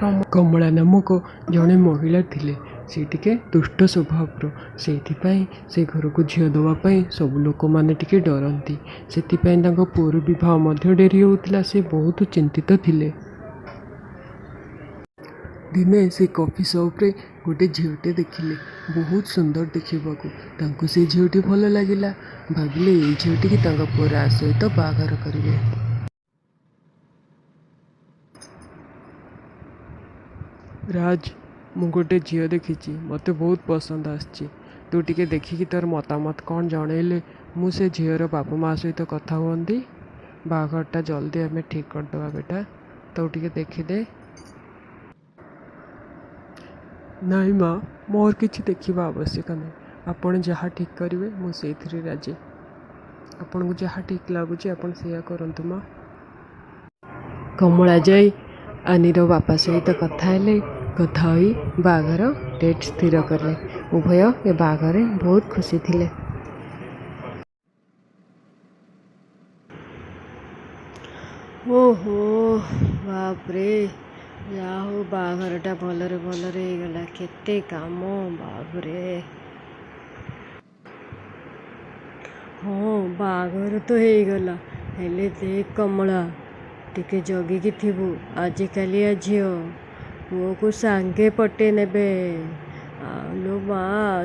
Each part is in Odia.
କମଳା ନାମକ ଜଣେ ମହିଳା ଥିଲେ। ସେ ଟିକେ ଦୁଷ୍ଟ ସ୍ୱଭାବର। ସେଇଥିପାଇଁ ସେ ଘରକୁ ଝିଅ ଦେବା ପାଇଁ ସବୁ ଲୋକମାନେ ଟିକେ ଡରନ୍ତି। ସେଥିପାଇଁ ତାଙ୍କ ପୁଅର ବିବାହ ମଧ୍ୟ ଡେରି ହେଉଥିଲା। ସେ ବହୁତ ଚିନ୍ତିତ ଥିଲେ। ଦିନେ ସେ କଫି ସପ୍ରେ ଗୋଟେ ଝିଅଟେ ଦେଖିଲେ, ବହୁତ ସୁନ୍ଦର ଦେଖିବାକୁ। ତାଙ୍କୁ ସେ ଝିଅଟି ଭଲ ଲାଗିଲା। ଭାବିଲେ ଏଇ ଝିଅଟିକି ତାଙ୍କ ପୁଅ ରାଜ ସହିତ ବାହାଘର କରିବେ। ରାଜ, ମୁଁ ଗୋଟେ ଝିଅ ଦେଖିଛି, ମୋତେ ବହୁତ ପସନ୍ଦ ଆସିଛି। ତୁ ଟିକେ ଦେଖିକି ତୋର ମତାମତ କ'ଣ ଜଣେଇଲେ ମୁଁ ସେ ଝିଅର ବାପା ମା ସହିତ କଥା ହୁଅନ୍ତି। ବାହାଘରଟା ଜଲ୍ଦି ଆମେ ଠିକ୍ କରିଦେବା ବେଟା, ତୁ ଟିକେ ଦେଖିଦେ। ନାଇଁ ମା, ମୋର କିଛି ଦେଖିବା ଆବଶ୍ୟକ ନାହିଁ। ଆପଣ ଯାହା ଠିକ୍ କରିବେ ମୁଁ ସେଇଥିରେ ରାଜି। ଆପଣଙ୍କୁ ଯାହା ଠିକ୍ ଲାଗୁଛି ଆପଣ ସେଇଆ କରନ୍ତୁ ମା। କମଳା ଯାଇ ଆନିର ବାପା ସହିତ କଥା ହେଲେ। କଥା ହୋଇ ବାହାଘର ଡେଟ୍ ସ୍ଥିର କଲେ। ଉଭୟ ଏ ବାହାଘରରେ ବହୁତ ଖୁସି ଥିଲେ। ଓହୋ ବାପରେ, ଯାହା ହଉ ବାହାଘରଟା ଭଲରେ ଭଲରେ ହେଇଗଲା। କେତେ କାମ ବାପରେ। ହଁ, ବାହାଘର ତ ହେଇଗଲା, ହେଲେ ଦେଖ କମଳା, ଟିକେ ଜଗିକି ଥିବୁ। ଆଜିକାଲିଆ ଝିଅ ପୁଅକୁ ସାଙ୍ଗେ ପଟେଇ ନେବେ। ଆଉ ଲୋ ମା,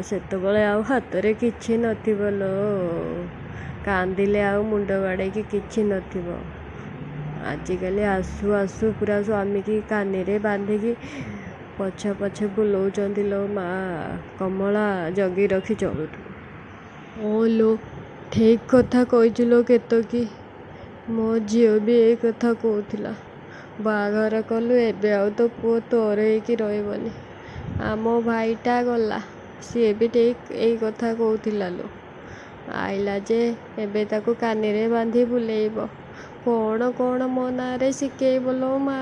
ସେତେବେଳେ ଆଉ ହାତରେ କିଛି ନଥିବ ଲୋ। କାନ୍ଦିଲେ ଆଉ ମୁଣ୍ଡ ବାଡ଼େଇକି କିଛି ନଥିବ। ଆଜିକାଲି ଆସୁ ଆସୁ ପୁରା ସ୍ୱାମୀକି କାନିରେ ବାନ୍ଧିକି ପଛେ ପଛେ ବୁଲଉଛନ୍ତି ଲୋ ମା। କମଳା, ଜଗି ରଖି ଚଳୁଥିବୁ। ହଁ ଲୋ, ଠିକ୍ କଥା କହିଛୁ ଲୋ କେତକୀ। ମୋ ଝିଅ ବି ଏଇ କଥା କହୁଥିଲା। ବାହାଘର କଲୁ, ଏବେ ଆଉ ତୋ ପୁଅ ତୋର ହେଇକି ରହିବନି। ଆମ ଭାଇଟା ଗଲା, ସିଏ ବି ଠିକ୍ ଏଇ କଥା କହୁଥିଲା ଲୋ। ଆଇଲା ଯେ ଏବେ ତାକୁ କାନିରେ ବାନ୍ଧି ବୁଲେଇବ। କ'ଣ କ'ଣ ମୋ ନାଁରେ ଶିଖେଇବ ଲୋ ମା।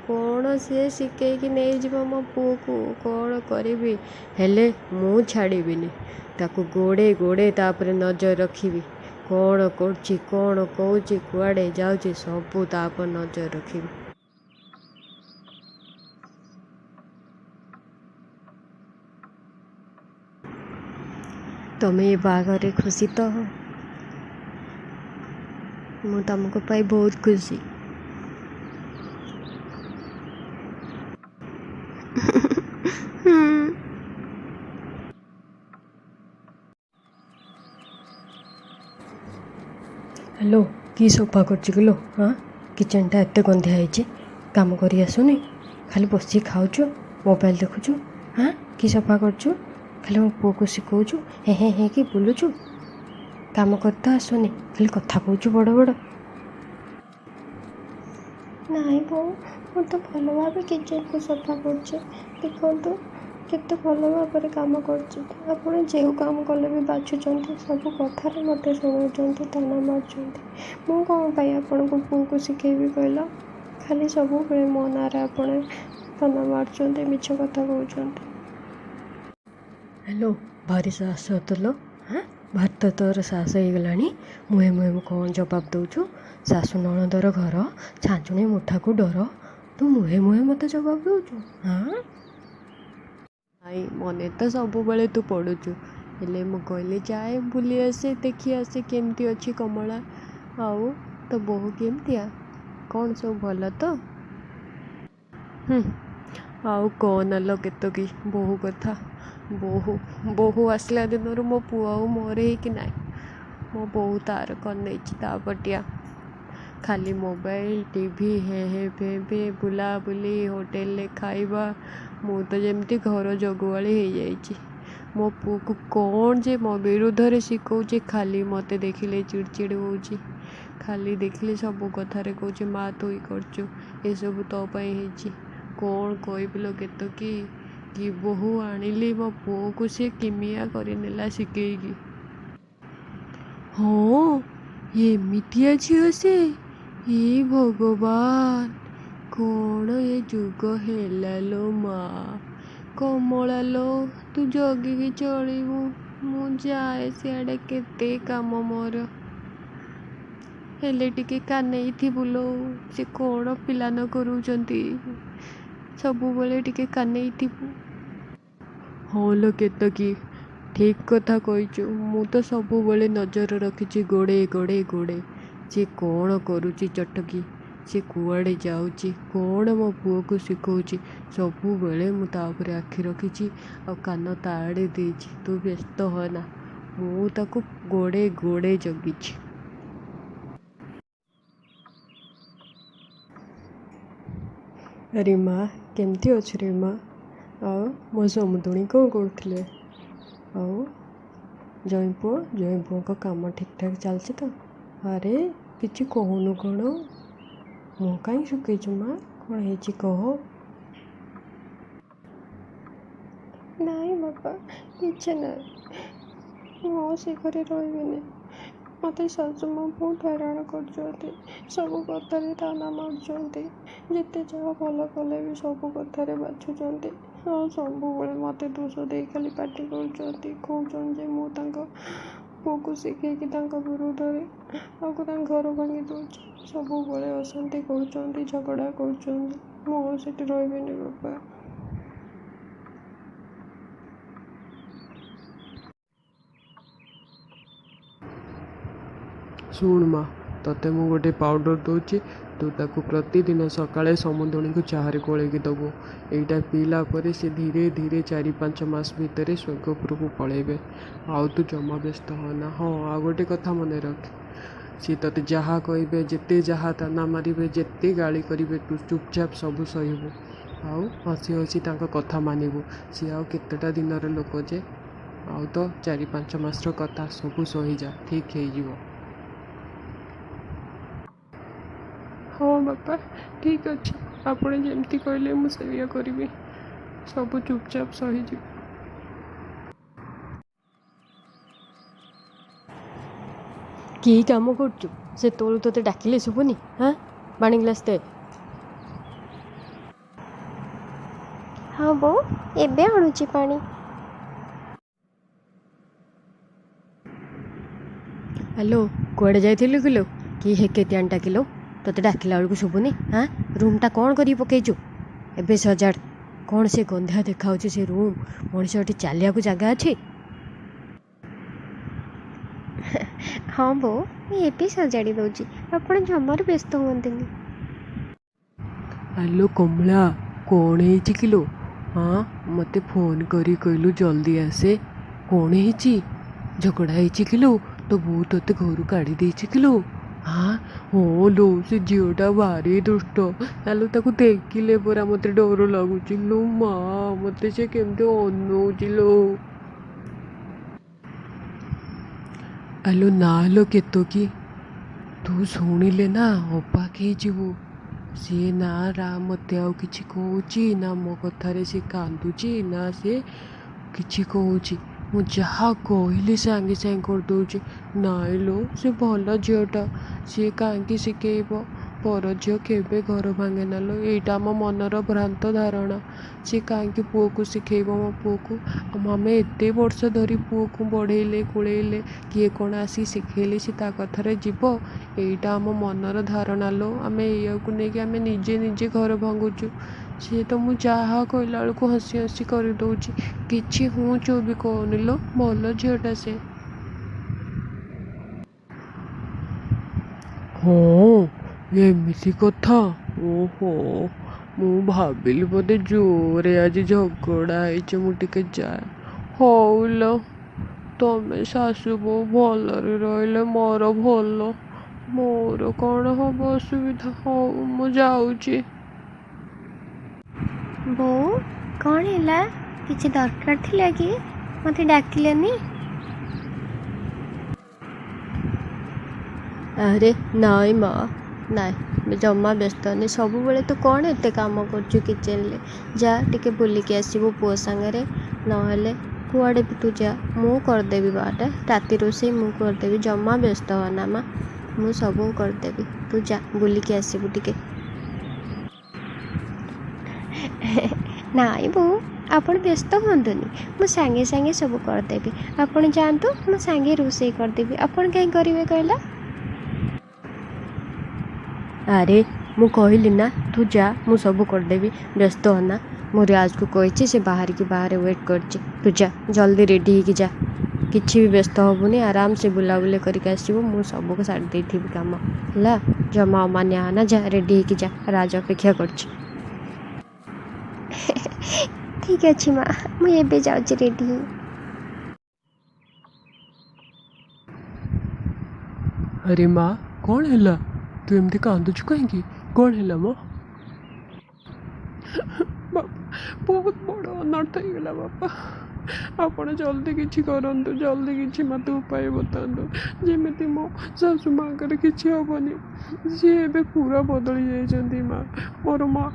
କ'ଣ ସିଏ ଶିଖେଇକି ନେଇଯିବ ମୋ ପୁଅକୁ। କ'ଣ କରିବି, ହେଲେ ମୁଁ ଛାଡ଼ିବିନି। ତାକୁ ଗୋଡ଼େଇ ଗୋଡ଼େଇ ତାପରେ ନଜର ରଖିବି। କ'ଣ କରୁଛି, କ'ଣ କହୁଛି, କୁଆଡ଼େ ଯାଉଛି, ସବୁ ତା ଉପରେ ନଜର ରଖିବି। ତମେ ଏ ବାହାଘରରେ ଖୁସି ତ? ମୁଁ ତମକୁ ପାଇ ବହୁତ ଖୁସି। ହ୍ୟାଲୋ, କି ସଫା କରୁଛୁ କିଲୋ? ହଁ, କିଚେନ୍ଟା ଏତେ ଗନ୍ଧିଆ ହେଇଛି, କାମ କରି ଆସୁନି, ଖାଲି ବସିକି ଖାଉଛୁ, ମୋବାଇଲ ଦେଖୁଛୁ। ହଁ, କି ସଫା କରୁଛୁ? ଖାଲି ମୋ ପୁଅକୁ ଶିଖଉଛୁ, ହେଁ ହେଁ ହେଇକି ବୁଲୁଛୁ। କାମ କରି ତ ଆସୁନି, ଖାଲି କଥା କହୁଛୁ ବଡ଼ ବଡ଼। ନାଇଁ ବୋଉ, ମୁଁ ତ ଭଲ ଭାବେ କିଚେନ୍କୁ ସଫା କରୁଛି। ଦେଖନ୍ତୁ କେତେ ଭଲ ଭାବରେ କାମ କରୁଛି। ଆପଣ ଯେଉଁ କାମ କଲେ ବି ବାଛୁଛନ୍ତି, ସବୁ କଥାରେ ମୋତେ ଶୁଣଉଛନ୍ତି, ତାନା ମାରୁଛନ୍ତି। ମୁଁ କ'ଣ ପାଇଁ ଆପଣଙ୍କ ପୁଅକୁ ଶିଖେଇବି କହିଲ? ଖାଲି ସବୁବେଳେ ମୋ ନାଁରେ ଆପଣ ତାନା ମାରୁଛନ୍ତି, ମିଛ କଥା କହୁଛନ୍ତି। ହ୍ୟାଲୋ, ଭାରି ସାହସ ତ ଲୋ। ହାଁ, ଭାରି ତ ତୋର ସାହସ ହେଇଗଲାଣି। ମୁହେଁ ମୁହେଁ କ'ଣ ଜବାବ ଦେଉଛୁ? ଶାଶୁ ନଣନ୍ଦର ଘର, ଛାଞ୍ଚୁଣି ମୁଠାକୁ ଡର, ତୁ ମୁହେଁ ମୁହେଁ ମୋତେ ଜବାବ ଦେଉଛୁ? ହଁ, ନାଇଁ, ମନେ ତ ସବୁବେଳେ ତୁ ପଡ଼ୁଛୁ, ହେଲେ ମୁଁ କହିଲି ଯାଏ ବୁଲି ଆସେ, ଦେଖି ଆସେ କେମିତି ଅଛି କମଳା। ଆଉ ତୋ ବୋହୂ କେମିତିଆ, କ'ଣ ସବୁ ଭଲ ତ? ଆଉ କହନା ଲୋ କେତକୀ ବୋହୂ କଥା। ବୋହୂ ଆସିଲା ଦିନରୁ ମୋ ପୁଅ ଆଉ ମୋର ହେଇକି ନାହିଁ। ମୋ ବୋହୂ ତାର କରିନେଇଛି ତା ପଟିଆ। ଖାଲି ମୋବାଇଲ, ଟିଭି, ହେଁ ହେଁ ଫେଁ ଫେଁ, ବୁଲାବୁଲି, ହୋଟେଲରେ ଖାଇବା। ମୁଁ ତ ଯେମିତି ଘର ଜଗୁଆଳି ହେଇଯାଇଛି। ମୋ ପୁଅକୁ କ'ଣ ଯେ ମୋ ବିରୁଦ୍ଧରେ ଶିଖଉଛି, ଖାଲି ମୋତେ ଦେଖିଲେ ଚିଡ଼ଚିଡ଼ ହେଉଛି। ଖାଲି ଦେଖିଲେ ସବୁ କଥାରେ କହୁଛି ମା ତୁଇ କରିଛୁ, ଏସବୁ ତୋ ପାଇଁ ହେଇଛି। କ'ଣ କହିବି ଲୋ କେତକୀ, କି ବୋହୂ ଆଣିଲି, ମୋ ପୁଅକୁ ସେ କିମିଆ କରିନେଲା ଶିଖେଇକି। ହଁ, ଏମିତିଆ ଝିଅ ସେ? ହେ ଭଗବାନ, କ'ଣ ଏ ଯୁଗ ହେଲା ଲୋ ମା। କମଳା ଲୋ, ତୁ ଜଗିକି ଚଳିବୁ, ମୁଁ ଯାଏ ସିଆଡ଼େ, କେତେ କାମ ମୋର। ହେଲେ ଟିକେ କାନେଇଥିବୁ ଲୋ, ସେ କ'ଣ ପିଲାନ କରୁଛନ୍ତି। ସବୁବେଳେ ଟିକେ କାନେଇଥିବୁ। ହଁ ଲୋ କେତକୀ, ଠିକ୍ କଥା କହିଛୁ। ମୁଁ ତ ସବୁବେଳେ ନଜର ରଖିଛି, ଗୋଡ଼େ ଗୋଡ଼େ ଗୋଡ଼େ। ସିଏ କ'ଣ କରୁଛି ଚଟକି, ସେ କୁଆଡ଼େ ଯାଉଛି, କ'ଣ ମୋ ପୁଅକୁ ଶିଖଉଛି, ସବୁବେଳେ ମୁଁ ତା ଉପରେ ଆଖି ରଖିଛି ଆଉ କାନ ତା ଆଡ଼େ ଦେଇଛି। ତୁ ବ୍ୟସ୍ତ ହନା, ମୁଁ ତାକୁ ଗୋଡ଼େ ଗୋଡ଼େ ଜଗିଛି। ରିମା, କେମିତି ଅଛୁ ରିମା? ଆଉ ମୋ ସମୁଦୁଣୀ କ'ଣ କରୁଥିଲେ? ଆଉ ଜଇଁ ପୁଅ, ଜଇଁ ପୁଅଙ୍କ କାମ ଠିକ୍ଠାକ୍ ଚାଲିଛି ତ? ଆରେ କିଛି କହୁନୁ କ'ଣ? ମୁହଁ କାହିଁ ଶୁଖେଇଛୁ ମା, କ'ଣ ହେଇଛି କହ। ନାଇଁ ବାପା, କିଛି ନାହିଁ। ମୁଁ ଆଉ ସେ ଘରେ ରହିବିନି। ମୋତେ ଶାଶୁ ମା ବହୁତ ହଇରାଣ କରୁଛନ୍ତି, ସବୁ କଥାରେ ତାନା ମାରୁଛନ୍ତି। ଯେତେ ଯାହା ଭଲ କଲେ ବି ସବୁ କଥାରେ ବାଛୁଛନ୍ତି, ଆଉ ସବୁବେଳେ ମୋତେ ଦୋଷ ଦେଇ ଖାଲି ପାଟି କରୁଛନ୍ତି। କହୁଛନ୍ତି ଯେ ମୁଁ ତାଙ୍କ ପୁଅକୁ ଶିଖେଇକି ତାଙ୍କ ବିରୁଦ୍ଧରେ ଆଉ ତାଙ୍କ ଘର ଭାଙ୍ଗି ଦେଉଛି। ସବୁବେଳେ ଅଶାନ୍ତି କରୁଛନ୍ତି, ଝଗଡ଼ା କରୁଛନ୍ତି। ମୁଁ ଆଉ ସେଠି ରହିବିନି ବାପା। ଶୁଣ ମା, ତୋତେ ମୁଁ ଗୋଟେ ପାଉଡ଼ର ଦେଉଛି, ତୁ ତାକୁ ପ୍ରତିଦିନ ସକାଳେ ସମୁଦୁଣୀକୁ ଚାହାରେ ଗୋଳେଇକି ଦେବୁ। ଏଇଟା ପିଇଲା ପରେ ସେ ଧୀରେ ଧୀରେ 4-5 ମାସ ଭିତରେ ସ୍ୱର୍ଗ ଉପରକୁ ପଳେଇବେ। ଆଉ ତୁ ଜମା ବ୍ୟସ୍ତ ହନା। ହଁ, ଆଉ ଗୋଟେ କଥା ମନେ ରଖ, ସିଏ ତୋତେ ଯାହା କହିବେ, ଯେତେ ଯାହା ତାନା ମାରିବେ, ଯେତେ ଗାଳି କରିବେ, ତୁ ଚୁପଚାପ ସବୁ ସହିବୁ ଆଉ ହସି ହସି ତାଙ୍କ କଥା ମାନିବୁ। ସିଏ ଆଉ କେତେଟା ଦିନର ଲୋକ ଯେ, ଆଉ ତ 4-5 ମାସର କଥା, ସବୁ ସହିଯା, ଠିକ୍ ହେଇଯିବ। ହଁ ବାପା, ଠିକ୍ ଅଛି, ଆପଣ ଯେମିତି କହିଲେ ମୁଁ ସେଇଆ କରିବି, ସବୁ ଚୁପଚାପ ସହିଯିବି। କି କାମ କରୁଛୁ? ସେତେବେଳୁ ତୋତେ ଡାକିଲେ ଶୁଭୁନି? ହାଁ, ପାଣି ଗ୍ଲାସ୍ ଦେ। ହଁ ବୋଉ, ଏବେ ଆଣୁଛି ପାଣି। ହ୍ୟାଲୋ, କୁଆଡ଼େ ଯାଇଥିଲୁ କିଲୋ? କି ହେକେତିଆଣିଟା କିଲୋ, ତୋତେ ଡାକିଲା ବେଳକୁ ଶୁଭୁନି? ହାଁ, ରୁମ୍ଟା କ'ଣ କରିକି ପକେଇଛୁ? ଏବେ ସଜାଡ଼। କ'ଣ ସେ ଗନ୍ଧିଆ ଦେଖାହେଉଛି ସେ ରୁମ୍? ମଣିଷ ଏଠି ଚାଲିବାକୁ ଜାଗା ଅଛି? ହଁ ବୋଉ, ମୁଁ ଏବେ ସଜାଡ଼ି ଦେଉଛି, ଆପଣ ଜମାରୁ ବ୍ୟସ୍ତ ହୁଅନ୍ତୁନି। ହ୍ୟାଲୋ କମଳା, କ'ଣ ହେଇଛି କିଲୋ? ହଁ, ମୋତେ ଫୋନ୍ କରି କହିଲୁ ଜଲ୍ଦି ଆସେ। କ'ଣ ହେଇଛି? ଝଗଡ଼ା ହେଇଛି କିଲୋ? ତୋ ବୋଉ ତୋତେ ଘରୁ କାଢ଼ି ଦେଇଛି କିଲୋ? ହଁ ହଁ ଲୋ, ସେ ଝିଅଟା ଭାରି ଦୁଷ୍ଟ। ଆଲୋ ତାକୁ ଦେଖିଲେ ପରା ମୋତେ ଡର ଲାଗୁଛି ଲୋ ମା, ମୋତେ ସେ କେମିତି ଅନଉଛି ଲୋ। ଆଲୋ ନା ଲୋ କେତକୀ, ତୁ ଶୁଣିଲେ ନା ଅବାକ ହେଇଯିବୁ। ସିଏ ନା ରା ମୋତେ ଆଉ କିଛି କହୁଛି ନା, ମୋ କଥାରେ ସେ କାନ୍ଦୁଛି ନା ସେ କିଛି କହୁଛି। ମୁଁ ଯାହା କହିଲି ସାଙ୍ଗେ ସାଙ୍ଗେ କରିଦେଉଛି। ନାଇଁ ଲୋ, ସେ ଭଲ ଝିଅଟା, ସିଏ କାହିଁକି ଶିଖେଇବ? ପର ଝିଅ କେବେ ଘର ଭାଙ୍ଗେନା ଲୋ, ଏଇଟା ଆମ ମନର ଭ୍ରାନ୍ତ ଧାରଣା। ସିଏ କାହିଁକି ପୁଅକୁ ଶିଖେଇବ? ମୋ ପୁଅକୁ ଆମେ ଏତେ ବର୍ଷ ଧରି ପୁଅକୁ ବଢ଼େଇଲେ କୁଳେଇଲେ, କିଏ କ'ଣ ଆସି ଶିଖେଇଲେ ସେ ତା କଥାରେ ଯିବ? ଏଇଟା ଆମ ମନର ଧାରଣା ଲୋ। ଆମେ ଏଇଆକୁ ନେଇକି ଆମେ ନିଜେ ନିଜେ ଘର ଭାଙ୍ଗୁଛୁ। ସିଏ ତ ମୁଁ ଯାହା କହିଲା ବେଳକୁ ହସି ହସି କରିଦେଉଛି, କିଛି ହୁଁ ଚୁଁ ବି କହୁନି ଲୋ, ଭଲ ଝିଅଟା ସେ। ହଁ, ଏମିତି କଥା? ଓହୋ, ମୁଁ ଭାବିଲି ବୋଧେ ଜୋରେ ଆଜି ଝଗଡ଼ା ହେଇଛି, ମୁଁ ଟିକେ ଯାଏ। ହଉ ଲୋ, ତମେ ଶାଶୁ ବୋହୂ ଭଲରେ ରହିଲେ ମୋର ଭଲ, ମୋର କ'ଣ ହବ ଅସୁବିଧା। ହଉ ମୁଁ ଯାଉଛି। ବୋଉ, କ'ଣ ହେଲା? କିଛି ଦରକାର ଥିଲା କି? ମୋତେ ଡାକିଲେନି? ଆରେ ନାଇଁ ମା, ନାଇଁ, ଜମା ବ୍ୟସ୍ତ ହନି। ସବୁବେଳେ ତୁ କ'ଣ ଏତେ କାମ କରୁଛୁ କିଚେନ୍ରେ? ଯା ଟିକେ ବୁଲିକି ଆସିବୁ ପୁଅ ସାଙ୍ଗରେ, ନହେଲେ କୁଆଡ଼େ ବି ତୁ ଯା, ମୁଁ କରିଦେବି ବାଟା, ରାତି ରୋଷେଇ ମୁଁ କରିଦେବି। ଜମା ବ୍ୟସ୍ତ ହନା ମା, ମୁଁ ସବୁ କରିଦେବି, ତୁ ଯା ବୁଲିକି ଆସିବୁ ଟିକେ। ନାଇଁ ବୋଉ, ଆପଣ ବ୍ୟସ୍ତ ହୁଅନ୍ତୁନି, ମୁଁ ସାଙ୍ଗେ ସାଙ୍ଗେ ସବୁ କରିଦେବି। ଆପଣ ଯାଆନ୍ତୁ, ମୁଁ ସାଙ୍ଗେ ରୋଷେଇ କରିଦେବି। ଆପଣ କାହିଁ କରିବେ କହିଲ? ଆରେ ମୁଁ କହିଲି ନା, ତୁ ଯା, ମୁଁ ସବୁ କରିଦେବି, ବ୍ୟସ୍ତ ହନା। ମୁଁ ରାଜକୁ କହିଛି, ସେ ବାହାରିକି ବାହାରେ ୱେଟ୍ କରିଛି। ତୁ ଯା, ଜଲ୍ଦି ରେଡ଼ି ହେଇକି ଯା, କିଛି ବି ବ୍ୟସ୍ତ ହେବୁନି, ଆରାମସେ ବୁଲାବୁଲି କରିକି ଆସିବୁ। ମୁଁ ସବୁ ସାରି ଦେଇଥିବି କାମ, ହେଲା? ଜମା ଅମାନିଆ ହନା, ଯା, ରେଡ଼ି ହେଇକି ଯା, ରାଜ ଅପେକ୍ଷା କରିଛି। ଠିକ୍ ଅଛି ମା, ମୁଁ ଏବେ ଯାଉଛି ରେଡ଼ି ହେଇ। ଆରେ ମା, କ'ଣ ହେଲା? ତୁ ଏମିତି କାନ୍ଦୁଛୁ କାହିଁକି? କ'ଣ ହେଲା ମା? ବାପା, ବହୁତ ବଡ଼ ଅନର୍ଥ ହେଇଗଲା ବାପା। ଆପଣ ଜଲ୍ଦି କିଛି କରନ୍ତୁ, ଜଲ୍ଦି କିଛି ମୋତେ ଉପାୟ ବତାନ୍ତୁ, ଯେମିତି ମୋ ଶାଶୁ ମାଆଙ୍କର କିଛି ହେବନି। ସିଏ ଏବେ ପୁରା ବଦଳି ଯାଇଛନ୍ତି ମା। ମୋର ମା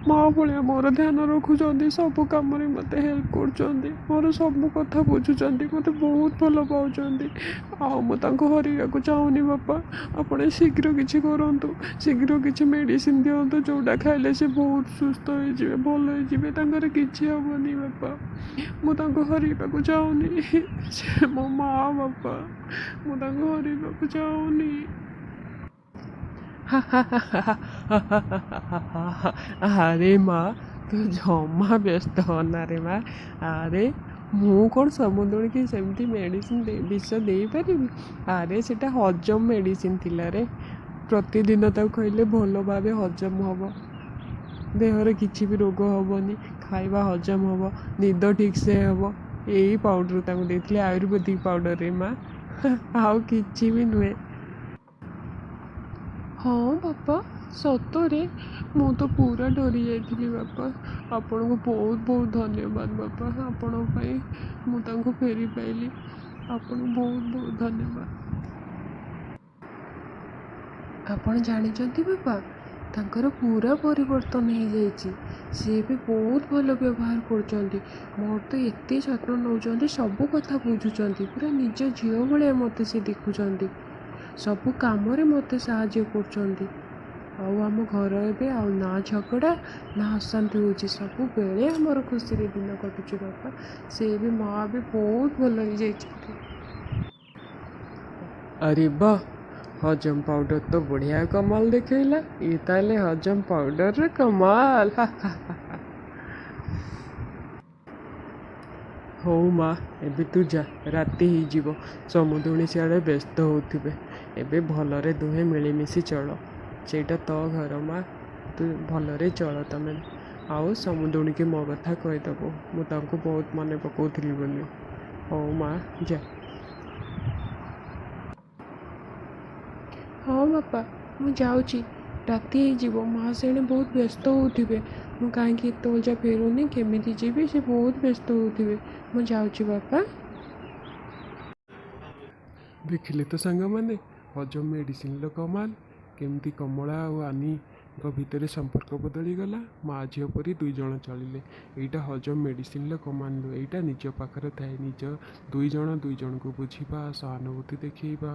ମା ଭଳିଆ ମୋର ଧ୍ୟାନ ରଖୁଛନ୍ତି, ସବୁ କାମରେ ମୋତେ ହେଲ୍ପ କରୁଛନ୍ତି, ମୋର ସବୁ କଥା ବୁଝୁଛନ୍ତି, ମୋତେ ବହୁତ ଭଲ ପାଉଛନ୍ତି। ଆଉ ମୁଁ ତାଙ୍କୁ ହରାଇବାକୁ ଚାହୁଁନି ବାପା। ଆପଣ ଶୀଘ୍ର କିଛି କରନ୍ତୁ, ଶୀଘ୍ର କିଛି ମେଡ଼ିସିନ୍ ଦିଅନ୍ତୁ, ଯେଉଁଟା ଖାଇଲେ ସେ ବହୁତ ସୁସ୍ଥ ହେଇଯିବେ, ଭଲ ହେଇଯିବେ, ତାଙ୍କର କିଛି ହେବନି ବାପା। ମୁଁ ତାଙ୍କୁ ହରାଇବାକୁ ଚାହୁଁନି। ସେ ମୋ ମା ବାପା, ମୁଁ ତାଙ୍କୁ ହରାଇବାକୁ ଚାହୁଁନି। ଆରେ ମା, ତୁ ଜମା ବ୍ୟସ୍ତ ହନା ରେ ମା। ଆରେ ମୁଁ କ'ଣ ସମୁଦୁଣୀକି ସେମିତି ମେଡ଼ିସିନ୍ ବିଷ ଦେଇପାରିବି? ଆରେ ସେଇଟା ହଜମ ମେଡ଼ିସିନ୍ ଥିଲା ରେ। ପ୍ରତିଦିନ ତାକୁ ଖାଇଲେ ଭଲ ଭାବେ ହଜମ ହେବ, ଦେହରେ କିଛି ବି ରୋଗ ହେବନି, ଖାଇବା ହଜମ ହେବ, ନିଦ ଠିକ୍ସେ ହେବ। ଏଇ ପାଉଡ଼ର ତାଙ୍କୁ ଦେଇଥିଲି, ଆୟୁର୍ବେଦିକ ପାଉଡ଼ରରେ ମା, ଆଉ କିଛି ବି ନୁହେଁ। ହଁ ବାପା, ସତରେ ମୁଁ ତ ପୁରା ଡରି ଯାଇଥିଲି ବାପା। ଆପଣଙ୍କୁ ବହୁତ ବହୁତ ଧନ୍ୟବାଦ ବାପା, ଆପଣଙ୍କ ପାଇଁ ମୁଁ ତାଙ୍କୁ ଫେରି ପାଇଲି। ଆପଣଙ୍କୁ ବହୁତ ବହୁତ ଧନ୍ୟବାଦ। ଆପଣ ଜାଣିଛନ୍ତି ବାପା, ତାଙ୍କର ପୁରା ପରିବର୍ତ୍ତନ ହେଇଯାଇଛି। ସିଏ ବି ବହୁତ ଭଲ ବ୍ୟବହାର କରୁଛନ୍ତି, ମୋର ତ ଏତେ ଯତ୍ନ ନେଉଛନ୍ତି, ସବୁ କଥା ବୁଝୁଛନ୍ତି, ପୁରା ନିଜ ଝିଅ ଭଳିଆ ମୋତେ ସେ ଦେଖୁଛନ୍ତି, ସବୁ କାମରେ ମୋତେ ସାହାଯ୍ୟ କରୁଛନ୍ତି। ଆଉ ଆମ ଘର ଏବେ ଆଉ ନା ଝଗଡ଼ା ନା ଅଶାନ୍ତି ହେଉଛି, ସବୁବେଳେ ଆମର ଖୁସିରେ ଦିନ କଟୁଛି ବାପା। ସେ ବି ମା ବି ବହୁତ ଭଲ ହେଇଯାଇଛନ୍ତି। ଆରେ ବା, ହଜମ ପାଉଡ଼ର ତ ବଢ଼ିଆ କମାଲ ଦେଖେଇଲା। ଇଏ ତାହେଲେ ହଜମ ପାଉଡ଼ରର କମାଲ। ହଉ ମା, ଏବେ ତୁ ଯା, ରାତି ହେଇଯିବ, ସମୁଦୁଣୀ ସିଆଡ଼େ ବ୍ୟସ୍ତ ହେଉଥିବେ। ଏବେ ଭଲରେ ଦୁହେଁ ମିଳିମିଶି ଚଳ, ସେଇଟା ତୋ ଘର ମା, ତୁ ଭଲରେ ଚଳ ତମେ। ଆଉ ସମୁଦୁଣୀକି ମୋ କଥା କହିଦେବୁ, ମୁଁ ତାଙ୍କୁ ବହୁତ ମନେ ପକାଉଥିଲି ବୋଲି। ହଉ ମା, ଯା। ହଁ ବାପା, ମୁଁ ଯାଉଛି, ରାତି ହେଇଯିବ, ମା ସେଣେ ବହୁତ ବ୍ୟସ୍ତ ହେଉଥିବେ। ମୁଁ କାହିଁକି ଏତେବେଳ ଯାଏ ଫେରୁନି, କେମିତି ଯିବି, ସେ ବହୁତ ବ୍ୟସ୍ତ ହେଉଥିବେ। ମୁଁ ଯାଉଛି ବାପା। ଦେଖିଲେ ତ ସାଙ୍ଗମାନେ, ହଜମ ମେଡ଼ିସିନ୍ର କମାଲ, କେମିତି କମଳା ଆଉ ଆନିଙ୍କ ଭିତରେ ସମ୍ପର୍କ ବଦଳିଗଲା, ମା ଝିଅ ପରି ଦୁଇ ଜଣ ଚଳିଲେ। ଏଇଟା ହଜମ ମେଡ଼ିସିନ୍ର କମାଲ ନୁହେଁ, ଏଇଟା ନିଜ ପାଖରେ ଥାଏ। ନିଜ ଦୁଇ ଜଣ ଦୁଇ ଜଣଙ୍କୁ ବୁଝିବା, ସହାନୁଭୂତି ଦେଖେଇବା।